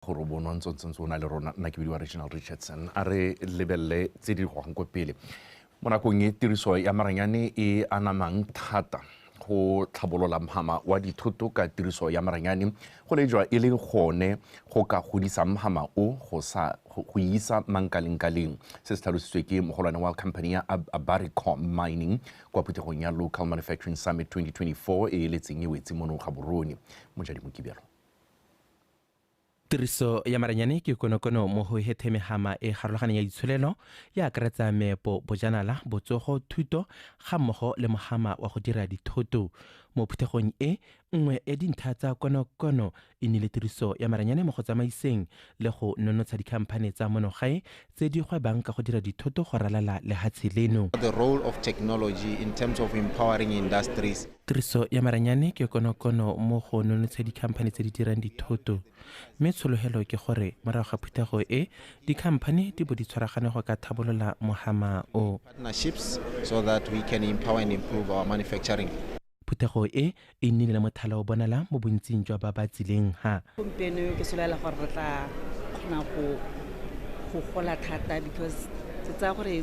Gore o bonwa ntse ntse o na le rona. Nna ke bidiwa Regional Richardson. A re lebelele tse di gogang ko pele. Mo nakong e tiriso ya maranyane e anamang thata, go tlhabolola mhama wa dithoto ka tiriso ya maranyane go lejwa e le gone go ka godisa mhama o go sa go isa mankalengkaleng. Se se tlhalositswe ke mogolwane wa company ya Abaricom Mining kwa phuthegong ya Local Manufacturing Summit 2024 e e letseng e wetse mono Gaborone. Mojadi Mokibelo. Tiriso ya maranyane ke konokono mo go hethe mehama e harologaneng ya itsholelo, ya akaretsa meepo, bojanala, botsogo, thuto ga mmogo le mohama wa go dira dithoto. Mo phuthegong e, nngwe ya dintlha tsa konokono e nnile tiriso ya maranyane mo go tsamaiseng le go nonotsha dikhamphane tsa monogae tse di gwebang ka go dira dithoto go ralala lehatshe leno. The role of technology in terms of empowering industries. Tiriso ya maranyane ke konokono mo go nonotsha dikhamphane tse di dirang dithoto, mme tshologelo ke gore morago ga phuthego e, dikhamphane di bo di tshwaragane go ka thabolola mohama o. Partnerships so that we can empower and improve our manufacturing. Phuthego e e nnile le mothala o bonala mo bontsing jwa ba ba tsileng ha. Gompieno ke solofela gore re tla kgona go gola thata, because se tsaya gore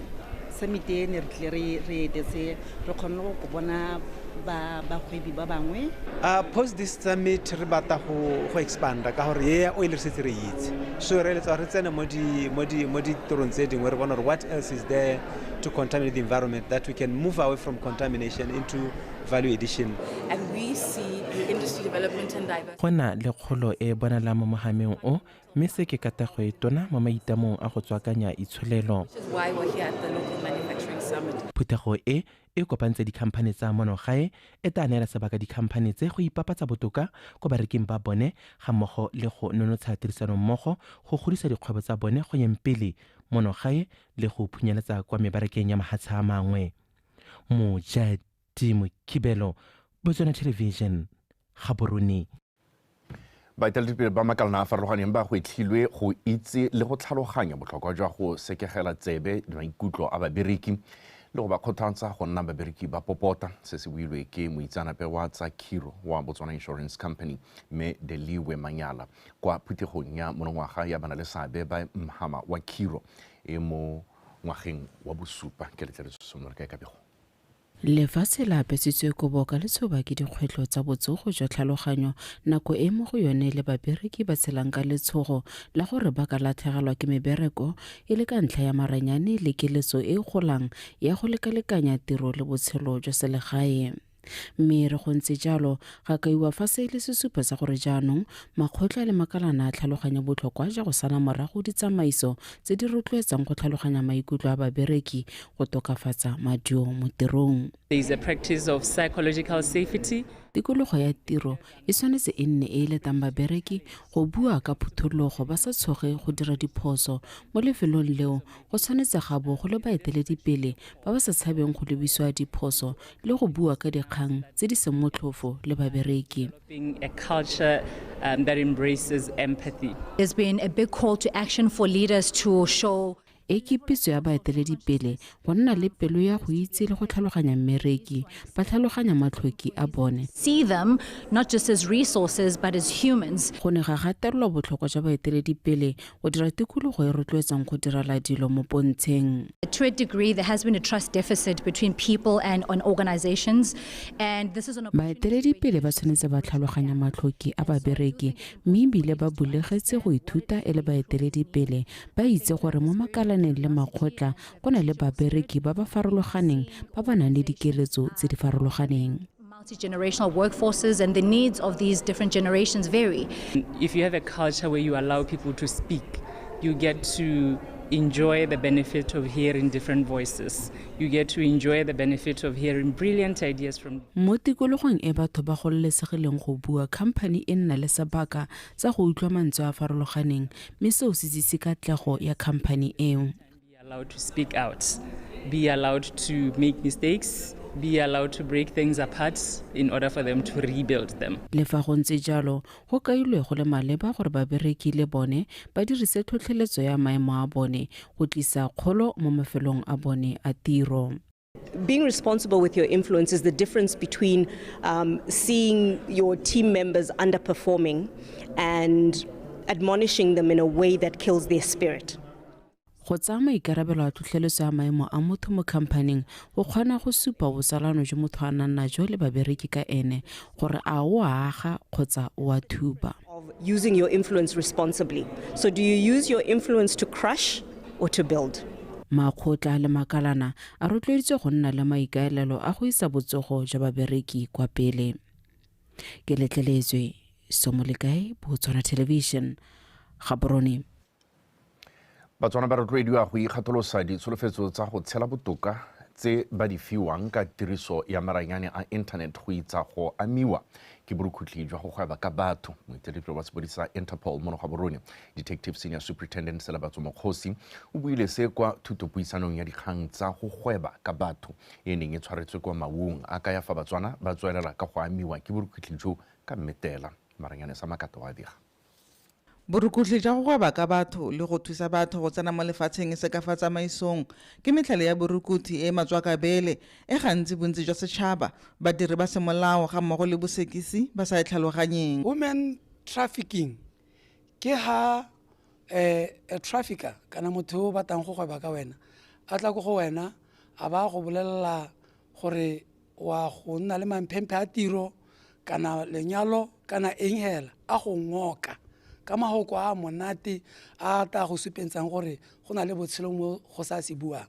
summit e ne re tlile re etetse, re kgonne go bona ba bagwebi ba bangwe. Post this summit re batla go expanda ka gore ye ya oil re setse re itse, so re eletsa re tsene mo ditirong tse dingwe, re bona gore what else is there to contaminate the environment, that we can move away from contamination into value addition. And we see industry development and diversity. Go na le kgolo e e bonalang mo mohameng o, mme se ke katego e tona mo maitamong a go tswakanya itsholelo. Which is why we're here at the Local Manufacturing Summit. Phuthego e e kopantse dikhamphane tsa monogae e tla neela sebaka dikhamphane tse go ipapatsa botoka ko bareking ba bone ga mmogo le go nonotsha tirisanommogo go godisa dikgwebo tsa bone go yeng pele monogae le go phunyeletsa kwa mebarakeng ya mahatshe a mangwe. Mojadi Mokibelo, Botswana Television, Gaborone. Baeteledipele ba makalana a farologaneng ba gwetlhilwe go itse le go tlhaloganya botlhokwa jwa go sekegela tsebe maikutlo a babereki le go ba kgothatsa go nna babereki ba popota. Se se builwe ke moitseanape wa tsa khiro wa Botswana Insurance Company, mme Deliwe Manyala, kwa phuthegong ya monongwaga ya bana le seabe ba mhama wa khiro e mo ngwageng wa bosupa. Ke letlele somore ka kabego. Lefatshe le apesitswe kobo ka letshoba ke dikgwetlho tsa botsogo jwa tlhaloganyo, nako e mo go yone le babereki ba tshelang ka letshogo la gore ba ka latlhegelwa ke mebereko e le ka ntlha ya maranyane le keletso e golang ya go lekalekanya tiro le botshelo jwa selegae. Mme re go ntse jalo ga kaiwa fa se le sesupo sa gore jaanong makgotla le makalana a tlhaloganya botlhokwa jwa go sala morago ditsamaiso tse di rotloetsang go tlhaloganya maikutlo a babereki go tokafatsa maduo mo tirong. There is a practice of psychological safety. Tikologo ya tiro e tshwanetse e nne e e letang babereki go bua ka phuthologo ba sa tshoge go dira diphoso. Mo lefelong leo go tshwanetse ga bo go le baeteledipele ba ba sa tshabeng go lebisiwa diphoso le go bua ka dikgang tse di seng motlhofo le babereki. A culture that embraces empathy. There's been a big call to action for leaders to show E ke pitso ya baeteledipele go nna le pelo ya go itse le go tlhaloganya mmereki, ba tlhaloganya matlhoki a bone. See them not just as resources but as humans. Go ne ga gatelelwa botlhokwa jwa baeteledipele go dira tikologo e rotloetsang go direla dilo mo pontsheng. To a degree, there has been a trust deficit between people and on organizations, and this is an Baeteledipele ba tshwanetse ba tlhaloganya matlhoki a babereki mme ebile ba bulegetse go ithuta e le baeteledipele, ba itse gore mo makalaneng le makgotla go na le babereki ba ba farologaneng ba ba nang le dikeletso tse di farologaneng. Multi-generational workforces, and the needs of these different generations vary. If you have a culture where you allow people to speak, you get to enjoy the benefit of hearing different voices. You get to enjoy the benefit of hearing brilliant ideas from Mo tikologong e batho ba gololesegileng go bua, company e nna le sebaka sa go utlwa mantswe a farologaneng, mme seo se tsise katlego ya company eo. Be allowed to speak out, be allowed to make mistakes, be allowed to break things apart in order for them to rebuild them. Le fa go ntse jalo, go kailwe go le maleba gore babereki le bone ba dirise tlhotlheletso ya maemo a bone go tlisa kgolo mo mafelong a bone a tiro. Being responsible with your influence is the difference between seeing your team members underperforming and admonishing them in a way that kills their spirit. Go tsaya maikarabelo a tlhotlheletso ya maemo a motho mo khamphaning go kgona go supa botsalano jo motho a nang najo le babereki ka ene gore a o a aga kgotsa o a thuba. Of using your influence responsibly. So do you use your influence to crush or to build? Makgotla le makalana a rotloeditswe go nna le maikaelelo a go isa botsogo jwa babereki kwa pele. Ke letleletswe Somolekae, Botswana Television, Gaborone. Batswana ba rotloediwa go ikgatholosa ditsholofetso tsa go tshela botoka tse ba di fiwang ka tiriso ya maranyane a internet go itsa go amiwa ke borukhutlhi jwa go gweba ka batho. Moeteledipele wa sepodisi sa Interpol mono Gaborone, Detective Senior Superintendent Selabatso Mokgosi, o buile se kwa thutopuisanong ya dikgang tsa go gweba ka batho e neng e tshwaretswe kwa Maung, a kaya fa Batswana ba tswelela ka go amiwa ke borukhutlhi jo ka mmetela. Maranyane sa Makato wa bega. Borukutlhi jwa go gweba ka batho le go thusa batho go tsena mo lefatsheng e se ka fa tsamaisong ke metlhale ya borukuthi e matswakabele e gantsi bontsi jwa setšhaba, badiri ba semolao ga mmogo le bosekisi ba sa e tlhaloganyeng. Women trafficking ke ha a trafficker kana motho o batlang go gweba ka wena a tla ko go wena a ba go bolelela gore wa go nna le mamphemphe a tiro kana lenyalo kana eng hela, a go ngoka ka mahoko a monate a tla go supentsang gore go na le botshelo mo go sa se buang.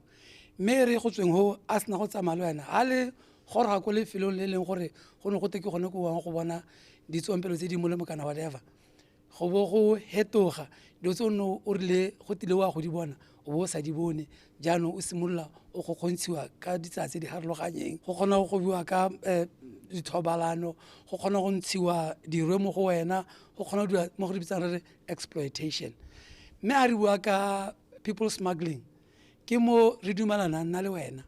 Mme re go tsweng ho a sena go tsamaya le wena a le goroga ko lefelong le leng gore go ne go te ke gone ko wang go bona ditsompelo tse di molemo kana whatever, go bo go hetoga dilo tse o nne o rile go tile wa go di bona o bo o sa di bone. Jaanong o simolola o go kgontshiwa ka ditsela tse di harologanyeng, go kgona go gobiwa ka dithobalano, go kgona go ntshiwa dirwe mo go wena, go kgona go dira mo go di bitsang re re exploitation. Mme a re bua ka people smuggling, ke mo re dumelanang nna le wena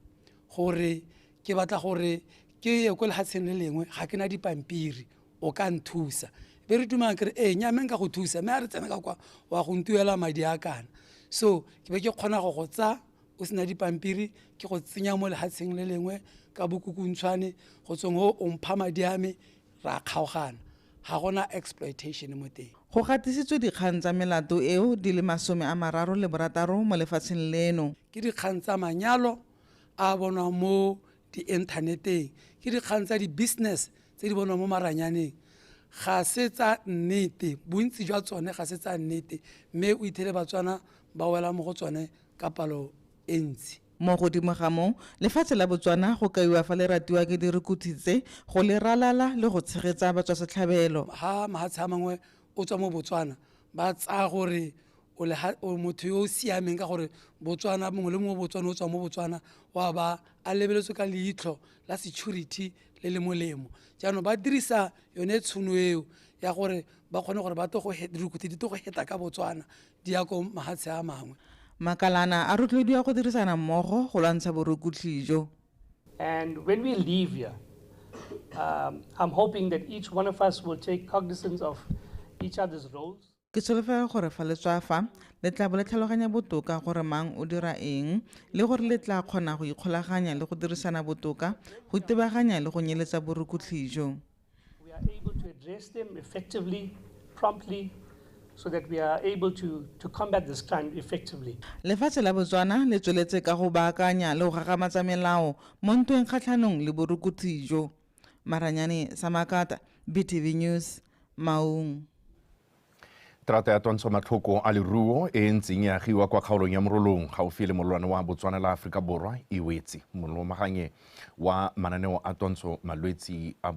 gore ke batla gore ke ye ko lefatsheng le lengwe, ga ke na dipampiri, o ka nthusa. Be re dumelang ke re ee nnyaa, mme nka go thusa, mme a re tsena ka kwa wa go ntuela madi a kana. So ke be ke kgona go go tsaya o sena dipampiri, ke go tsenya mo lefatsheng le lengwe ka bokukuntshwane, go tsweng ho o mpha madi a me, ra kgaogana. Ga gona exploitation mo teng. Go gatisitswe dikgang tsa melato eo di le 36 mo lefatsheng leno. Ke dikgang tsa manyalo a bonwang mo di-inthaneteng, ke dikgang tsa di-business tse di bonwang mo maranyaneng. Ga se tsa nnete, bontsi jwa tsone ga se tsa nnete, mme o ithele Batswana ba wela mo go tsone ka palo e ntsi. Mo godimo ga moo, lefatshe la Botswana go kaiwa fa le ratiwa ke dirukutlhi tse go le ralala le go tshegetsa batswasetlhabelo. Ha mahatshe a mangwe o tswa mo Botswana, ba tsaya gore o motho yo o siameng ka gore Botswana mongwe le mongwe Botswana o tswa mo Botswana wa ba a lebeletswe ka leitlho la security le le molemo. Jaanong ba dirisa yone tshono eo ya gore ba kgone gore ba tlo go dirukutlhi di tlo go heta ka Botswana di ya ko mahatshe a mangwe. Makalana a rotloediwa go dirisana mmogo go lwantsha borukutlhi jo. And when we leave here, I'm hoping that each one of us will take cognizance of each other's roles. Ke solofela gore fa le tswa fa, le tla bo le tlhaloganya botoka gore mang o dira eng, le gore le tla kgona go ikgolaganya le go dirisana botoka, go itebaganya le go nyeletsa borukutlhi jo. We are able to address them effectively, promptly, so that we are able to combat this crime effectively. Lefatshe la Botswana le tsweletse ka go baakanya le go gagamatsa melao mo ntweng kgatlhanong le borukutlhi jo. Maranyane Samakata, BTV News, Maung. Terata ya twantsho matlhoko a leruo e ntseng e agiwa kwa kgaolong ya Morolong gaufi le molelwane wa Botswana la Aforika Borwa e wetse. Molomaganye wa mananeo a twantsho malwetsi a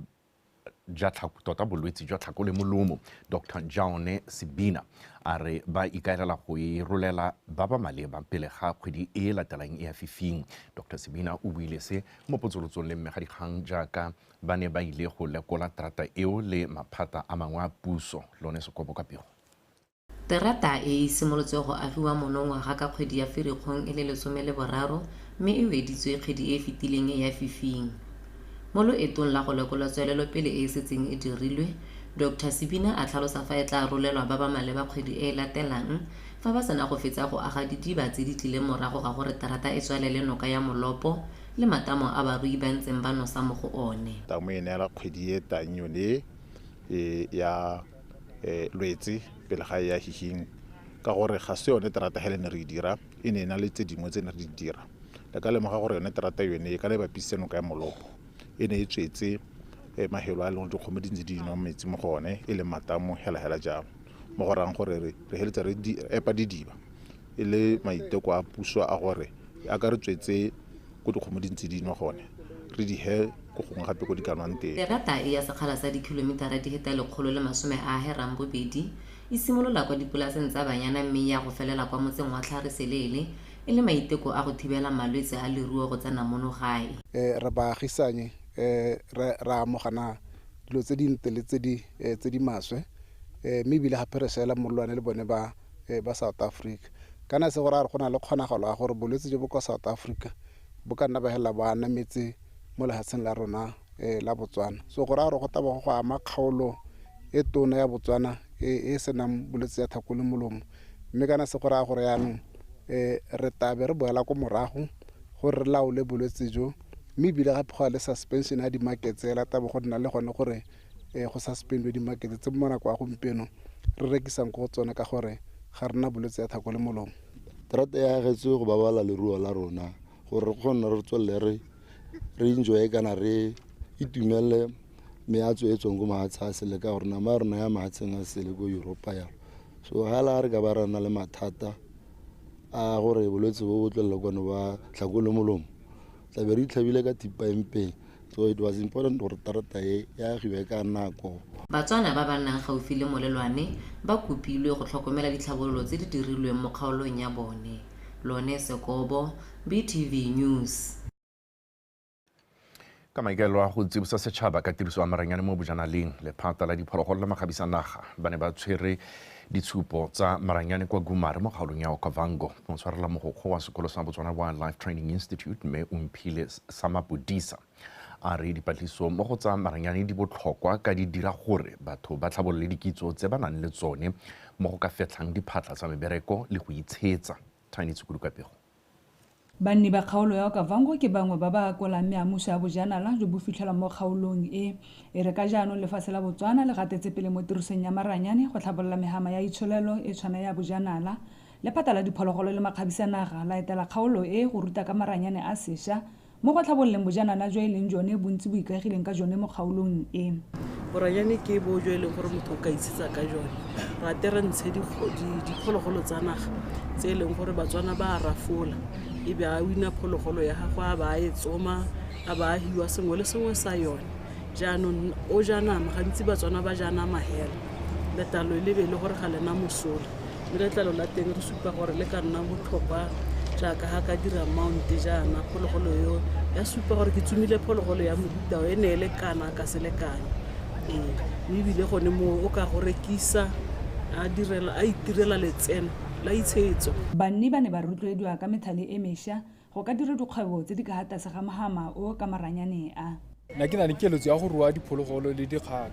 tota bolwetsi jwa tlhako le molomo, Dr. Jaone Sebina, a re ba ikaelela go e rolela ba ba maleba pele ga kgwedi e latelang e ya fifing. Dr. Sebina o buile se mo potsolotsong le mmegadikgang jaaka ba ne ba ile go lekola terata eo le maphata a mangwe a puso. Lone Sekobo ka pego. Terata e e simolotse go agiwa monongwaga ka kgwedi ya Ferikgong e le 13 mme e weditswe kgwedi e e fetileng ya fifing. Mo loetong la go lekola tswelelopele e e setseng e dirilwe, Dr. Sebina a tlhalosa fa e tla rolelwa ba ba maleba kgwedi e e latelang fa ba sena go fetsa go aga didiba tse di tlileng morago ga gore terata e tswalele noka ya Molopo le matamo a barui ba ntseng ba nosa mo go one. Tamo e neela kgwedi e tang yone ya Lwetse Pele ga ya hihing ka gore ga se yone terata hele ne re dira e ne na le tse dingwe tse ne re di dira. Le ka lemoga gore yone terata yone e ka le bapise noka ya Molopo e ne e tswetse mahelo a leng dikgomo di ntse di nwa metsi mo go one e le matamo hela hela jalo. Mo go rang gore re heletsa re epa didiba e le maiteko a puso a gore a ka re tswetse ko dikgomo di ntse di nwa gone re di he ko gongwe gape ko di ka nwang teng. Terata e ya sekgala sa dikilomitara di heta 182 e simolola kwa dipolaseng tsa banyana mme ya go felela kwa motseng wa Tlhare Selele e le maiteko a go thibela malwetse a leruo go tsena mono gae. Re baagisanye re amogana dilo tse dintle le tse di maswe mme ebile gape re shela molelwane le bone ba South Africa. Kana se gore a re go na le kgonagalo ya gore bolwetse jo bo kwa South Africa bo ka nna ba hela bo anametse mo lefatsheng la rona la Botswana. So gore a re go taba go ama kgaolo e tona ya Botswana e senang bolwetse ya tlhako le molomo, mme kana se gore a gore yaanong re tabe re boela ko morago gore re laole bolwetse jo, mme ebile gape go le suspension ya di-markets la tabo go nna le gone gore go suspendwe di-markets tse mo nako ya gompieno re rekisang ko go tsone ka gore ga rena bolwetse ya tlhako le molomo. Terata e agetswe go babala leruo la rona gore re kgone re tswelele re enjoye kana re itumelele meatso e tswang ko mahatshe a sele ka gore nama ya rona ya mahatsheng a sele ko Europa yalo. So hala re ka ba ra nna le mathata a gore bolwetse bo bo tlwelela kwano ba tlhako le molomo tla be re itlhabile ka thipa empeng. So it was important gore terata e e agiwe ka nako. Batswana ba ba nnang gaufi le molelwane ba kopilwe go tlhokomela ditlhabololo tse di dirilweng mo kgaolong ya bone. Lone Sekobo, BTV News. Ka maikaelelo a go tsibosa setšhaba ka tiriso ya maranyane mo bojanaleng, lephata la diphologolo le makgabisa naga ba ne ba tshwere ditshupo tsa maranyane kwa Gumare mo kgaolong ya Okavango. Motshwarela mogokgo wa sekolo sa Botswana Wildlife Training Institute mme Omphile Samapodisa a re dipatlisiso mo go tsa maranyane di botlhokwa ka di dira gore batho ba tlhabolole dikitso tse ba nang le tsone mo go ka fetlhang diphatlha tsa mebereko le go itshetsa. Tiny Tsukulu ka pego. Banni ba kgaolo ya Okavango ke bangwe ba ba akolang meamuso ya bojanala jo bo fitlhelwang mo kgaolong e. E re ka jaanong lefatshe la Botswana le gatetse pele mo tirisong ya maranyane go tlhabolola mehama ya itsholelo e tshwana ya bojanala. Lephata la diphologolo le makgabisa naga la etela kgaolo e go ruta ka maranyane a sešwa mo go tlhabololeng bojanala jo e leng jone bontsi bo ikaegileng ka jone mo kgaolong e. Boranyane ke bo jo e leng gore motho o ka itshetsa ka jone. Rate re ntshe diphologolo tsa naga tse e leng gore Batswana ba a rafola, e be a wina phologolo ya gagwe a ba a e tsoma, a ba a hiwa sengwe le sengwe sa yone. Jaanong o ja nama, gantsi Batswana ba ja nama hela, letlalo le be le gore ga lena mosola, mme letlalo la teng re supa gore le ka nna botlhokwa jaaka ga ka dira mount jaana phologolo yo ya supa gore ke tsomile phologolo ya mohuta e ne e le kana ka selekane. Mme ebile gone moo o ka go rekisa a itirela letseno la itshetso. Banni ba ne ba rotloediwa ka methale e mešwa go ka dira dikgwebo tse di ka ga tlase ga mohama o ka maranyane a. Nna ke na le keletso ya go rua diphologolo le dikgaka.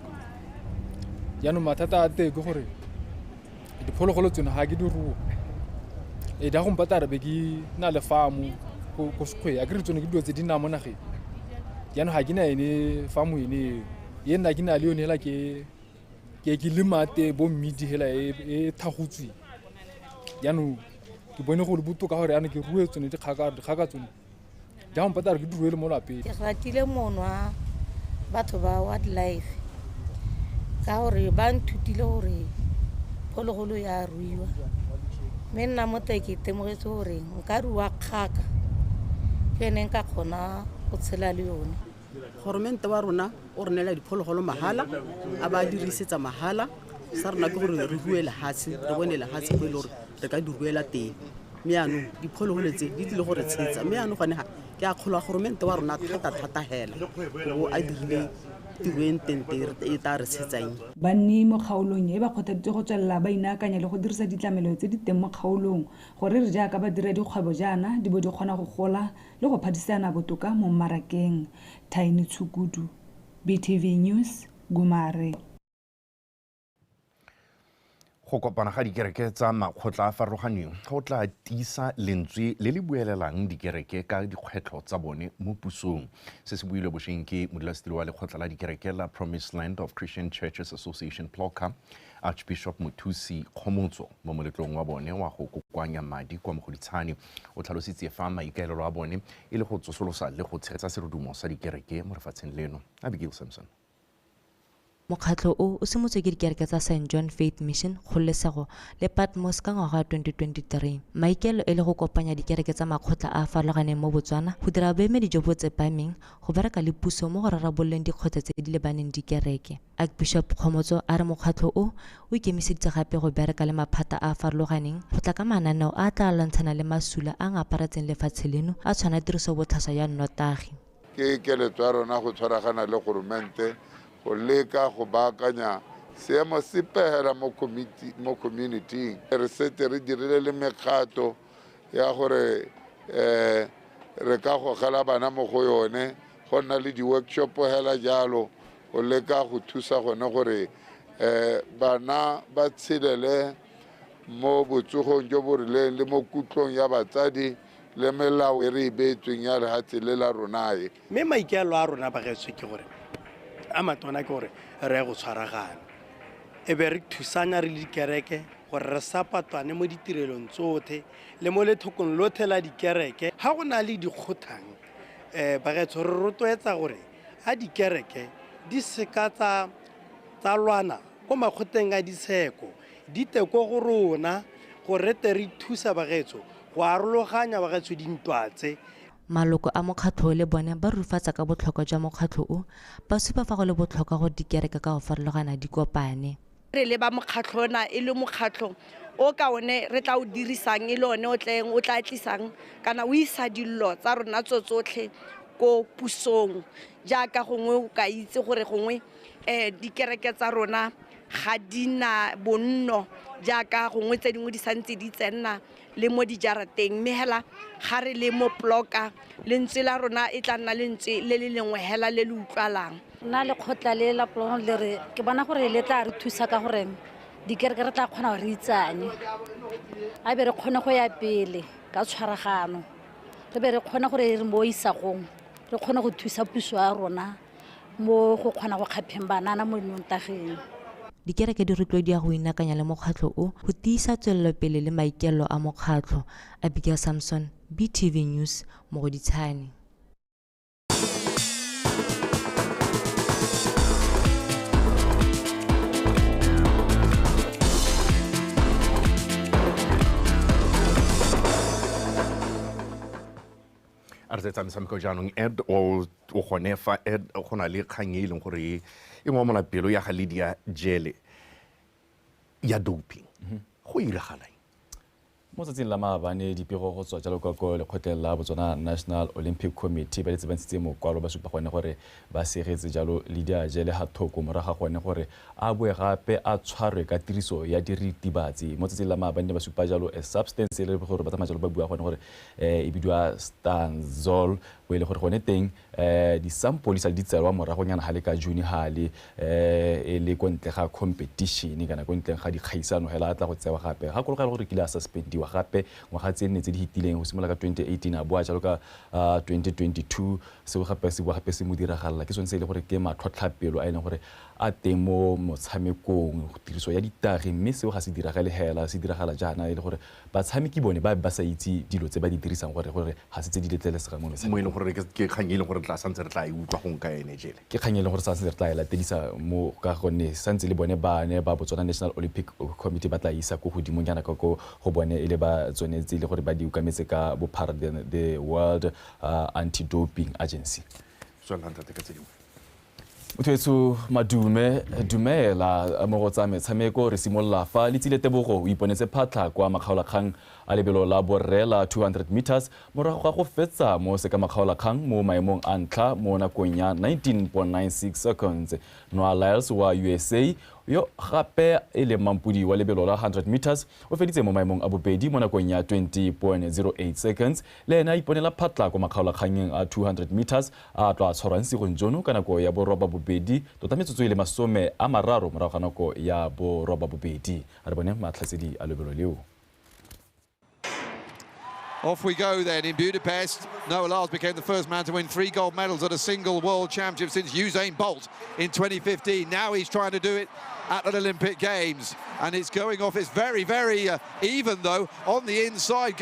Jaanong mathata a teng ke gore diphologolo tsone ga ke di rua, e di a go mpata re be ke na le farmo ko sekgweng, akere tsone ke dilo tse di nnang mo nageng. Jaanong ga ke na ene farmo ene eo, e nna ke na le yone hela ke lema teng bo mmidi hela e thagotsweng. Jaanong ke bone go le botoka gore jaanong ke rue tsone dikgaka tsone di a mpata gore ke di ruele mo lapeng. Ke ratile mono wa batho ba wildlife ka gore ba nthutile gore phologolo ya ruiwa, mme nna mo teng ke itemogetse gore nka rua kgaka ke yone nka kgona go tshela le yone. Goromente wa rona o re neela diphologolo mahala, a ba dirisetsa mahala. Sa rona ke gore re rue lehatshe, re bone lehatshe ko e le gore re ka di ruela teng. Mme jaanong diphologolo tse di tlile go re tshetsa, mme jaanong gone ga ke a kgolwa goromente wa rona thata-thata hela go a dirile tiro e ntente e tla re tshetsang. Banni mo kgaolong e ba kgothaditswe go tswelela ba inaakanya le go dirisa ditlamelo tse di teng mo kgaolong gore re jaaka ba dira dikgwebo jaana di bo di kgona go gola le go phadisana botoka mo mmarakeng. Tiny Tshukudu, BTV News, Gumare. Go kopana ga dikereke tsa makgotla a farologaneng go tla tiisa lentswe le le buelelang dikereke ka dikgwetlho tsa bone mo pusong. Se se builwe bošeng ke modulasetilo wa lekgotla la dikereke la Promised Land of Christian Churches Association PLOCA, Archbishop Mothusi Kgomotso mo moletlong wa bone wa go kokoanya madi kwa Mogoditshane o tlhalositse fa maikaelelo a bone e le go tsosolosa le go tshegetsa serodumo sa dikereke mo lefatsheng leno. Abigail Simpson. Mokgatlho o o simotswe ke dikereke tsa St John Faith Mission, Kgololesego le Patmos ka ngwaga wa 2023. Maikaelelo e le go kopanya dikereke tsa makgotla a a farologaneng mo Botswana go dira boemedi jo bo tsepameng go bereka le puso mo go rarabololeng dikgwetlho tse di lebaneng dikereke. Archbishop Kgomotso a re mokgatlho o o ikemiseditse gape go bereka le maphata a a farologaneng go tla ka mananeo a a tla lwantshana le masula a a ngaparetseng lefatshe leno a tshwana tirisobotlhaswa ya nnotagi. Ke keletso ya rona go tshwaragana le goromente go leka go baakanya seemo sepe hela mo community-ing. Re setse re dirile le mekgato ya gore re ka gogela bana mo go yone, go nna le di-workshop hela jalo go leka go thusa gone gore bana ba tshelele mo botsogong jo bo rileng le mo kutlong ya batsadi le melao e re e beetsweng ya lefatshe le la rona e. Mme maikaelelo a rona bagaetsho ke gore a matona ke gore re ye go tshwaragana, e be re thusana re le dikereke gore re sapatwane mo ditirelong tsotlhe le mo lethokong lotlhe la dikereke. Ga go na le dikgothang bagaetsho re rotloetsa gore a dikereke di seka tsa lwana ko makgoteng a ditsheko, di te ko go rona gore re tle re thusa bagaetsho go arologanya bagaetsho dintwa tse. Maloko a mokgatlho le bone ba rufatsa ka botlhokwa jwa mokgatlho o, ba supa fa go le botlhokwa gore dikereke ka go farologana di kopane. Re le ba mokgatlho ona e le mokgatlho o ka one re tla o dirisang e le one o tleng o tla tlisang kana o isa dillo tsa rona tso tsotlhe ko pusong, jaaka gongwe o ka itse gore gongwe dikereke tsa rona ga di na bonno jaaka gongwe tse dingwe di santse di tsenna le mo dijarateng, mme hela ga re le mo ploka lentswe la rona e tla nna lentswe le le lengwe hela le le utlwalang. Nna lekgotla le la polong le re ke bona gore le tla re thusa ka gore dikereke re tla kgona gore re itsane, a be re kgone go ya pele ka tshwaragano, re be re kgone gore re mo isagong re kgone go thusa puso ya rona mo go kgona go kgapheng banana mo nnotageng. Dikereke di rotloediwa go inakanya le mokgatlho o go tiisa tswelelopele le maikaelelo a mokgatlho. Abigail Samson, BTV News, Mogoditshane. A re tsa metshameko jaanong Ed o gone fa Ed go na le kgang e leng gore e ngomola pelo ya ga Lydia Jele ya doping. Go iragalang? Mo tsatsing la maabane dipego go tswa jalo ka ko lekgotleng la Botswana National Olympic Committee ba letse ba ntshitse mokwalo ba supa gone gore ba segetse jalo Lydia Jele ga thoko morago ga gone gore a boe gape a tshwarwe ka tiriso ya diritibatsi. Mo tsatsing la maabane ba supa jalo a substance e le gore ba tsamaya jalo ba bua gone gore e bidiwa stanzol, bo e le gore gone teng di-sample sa di tseelwa moragonyana ga le ka June ga le e le ko ntle ga competition kana ko ntle ga dikgaisano hela a tla go tsewa gape. Gakologela gore kile a suspendiwa gape ngwaga tse nne tse di fetileng go simolola ka 2018 a boa jalo ka 2022, seo gape se boa gape se mo diragalela. Ke sone se e le gore ke matlhotlhapelo a e leng gore a teng mo motshamekong, tiriso ya ditagi, mme seo ga se diragale hela, se diragala jaana e le gore batshameki bone ba ba sa itse dilo tse ba di dirisang gore ga se tse di letlelesegang mo metshamekong. Mo e leng gore ke kgang e leng gore tla santse re tla e utlwa gong ka ene jele. Ke kgang e leng gore santse re tla e latedisa mo ka gonne santse le bone ba ne ba Botswana National Olympic Committee ba tla isa ko godimonyana ka ko go bone e le ba tsone tse e le gore ba di ukametse ka bophara the World Anti-Doping Agency. Tswelang ntate ka tse dingwe. Motho madume dumela mo go tsa metshameko re simolola fa Letsile Tebogo o iponetse phatlha kwa makgaolakgang a lebelo la borre la 200 meters morago ga go fetsa mo sekamakgaolakgang mo maemong a ntlha mo nakong ya 19.96 seconds. Noah Lyles wa USA yo gape e le mampudi wa lebelo la 100 meters o feditse mo maemong a bobedi mo nakong ya 20.08 seconds. Le ena a iponela phatla kwa makgaolakgangeng a 200 meters a tla tshwarwang sigong jono ka nako ya 8:30 tota metsotso e le 30 morago ga nako ya 8:30. A re bone matlhatsedi a lebelo leo. Off we go then in Budapest. Noah Lyles became the first man to win 3 gold medals at a single world championship since Usain Bolt in 2015. Now he's trying to do it at an Olympic Games, and it's going off. It's very, very even though on the inside.